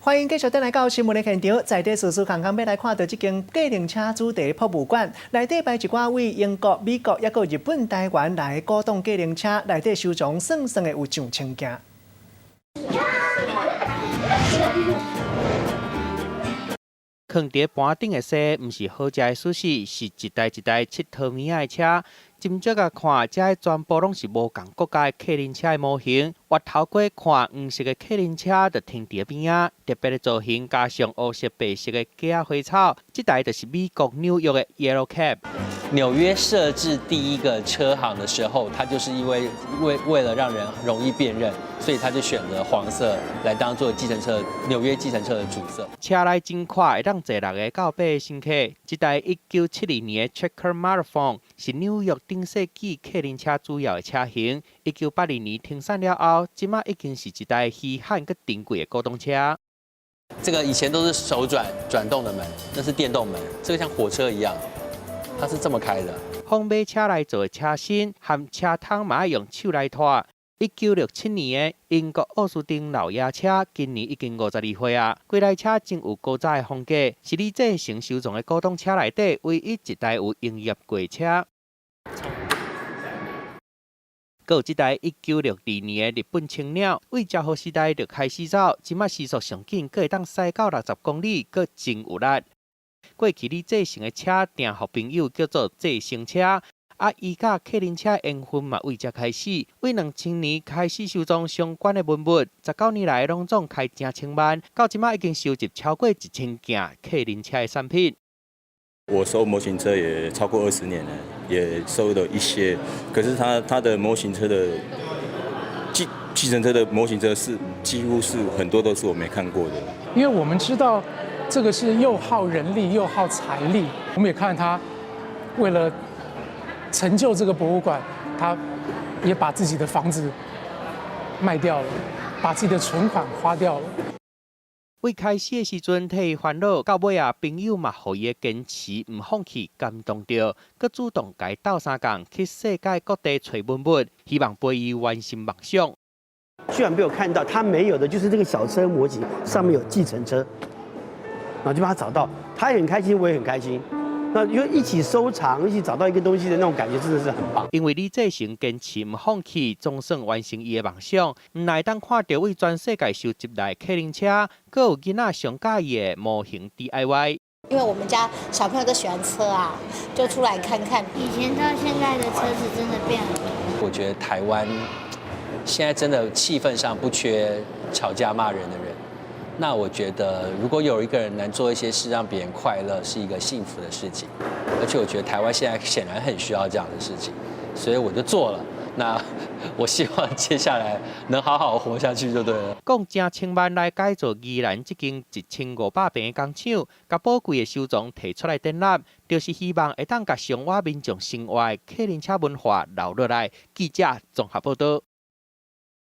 歡迎繼續轉來到新聞的現場，在這事事空空欲來看著這間計程車主題博物館，內底擺一寡為英國、美國抑閣日本、台灣來的古董計程車，內底收藏算算的有上千件。囥佇盤頂的踅，毋是好食的壽司，是一台一台𨑨迌物仔的車。斟酌共看，這全部攏是無仝國家的客運車的模型。越頭過看，黃色的客運車就停佇邊仔，特別的造型加上烏色白色的雞仔花草，這台就是美國紐約的 Yellow Cab。紐約設置第一個車行的時候，它就是因為為了讓人容易辨認，所以他就選擇黃色來當做計程車紐約計程車的主色。車內真闊，會當坐六個到八個乘客。這台1972年的 Checker Marathon 是紐約頂世紀客運車主要的車型。1982年停產了後，這馬已經是一台稀罕閣珍貴的古董車。這個以前都是手轉轉動的門，那是電動門，這個像火車一樣。它是這麼開的。仿馬車來做的車身和車窗嘛愛用手來拖。1967年的英國奧斯汀老爺車，今年已經52歲啊。規台車真有古早的風格，是李製成收藏的古董車內底唯一一台有營業過的車。閣有這台1962年的日本青鳥，為昭和時代就開始走，這馬時速上緊，閣會當駛到60公里，閣真有力。過去李製成的車定予朋友叫做製成車，啊，伊佮客運車緣分嘛為這開始，為2000年開始收藏相關的文物，19年來攏總開成千萬，到這馬已經收集超過1000件客運車的產品。我收模型車也超過20年了，也收了一些，可是他的模型車的計程車的模型車是幾乎是很多都是我沒看過的。因為我們知道，這個是又耗人力又耗財力，我們也看他為了成就這個博物館，他也把自己的房子賣掉了，把自己的存款花掉了。為開始的時陣替伊煩惱，到尾啊，朋友嘛予伊的堅持毋放棄感動著，閣主動共伊鬥相共去世界各地揣文物，希望陪伊完成夢想。居然被我看到，他沒有的就是這個小車模型，上面有計程車。然後就幫他找到，他也很開心，我也很開心。那因為一起收藏，一起找到一個東西的那種感覺，真的是很棒。因為李製成堅持毋放棄，總算完成伊的夢想。毋但會當看著為全世界收集來的客運車，閣有囡仔上佮意的模型 DIY。因為我們家小朋友都喜歡車啊，就出來看看。以前到現在的車子真的變很多。我覺得台灣現在真的氣氛上不缺吵架罵人的人。那我覺得，如果有一個人能做一些事讓別人快樂，是一個幸福的事情。而且我覺得台灣現在顯然很需要這樣的事情，所以我就做了。那我希望接下來能好好活下去就對了。講成千萬來改造宜蘭這間1500平的工廠，共寶貴的收藏提出來展覽，就是希望會當共上活民眾生活的客運車文化留落來。記者綜合報道。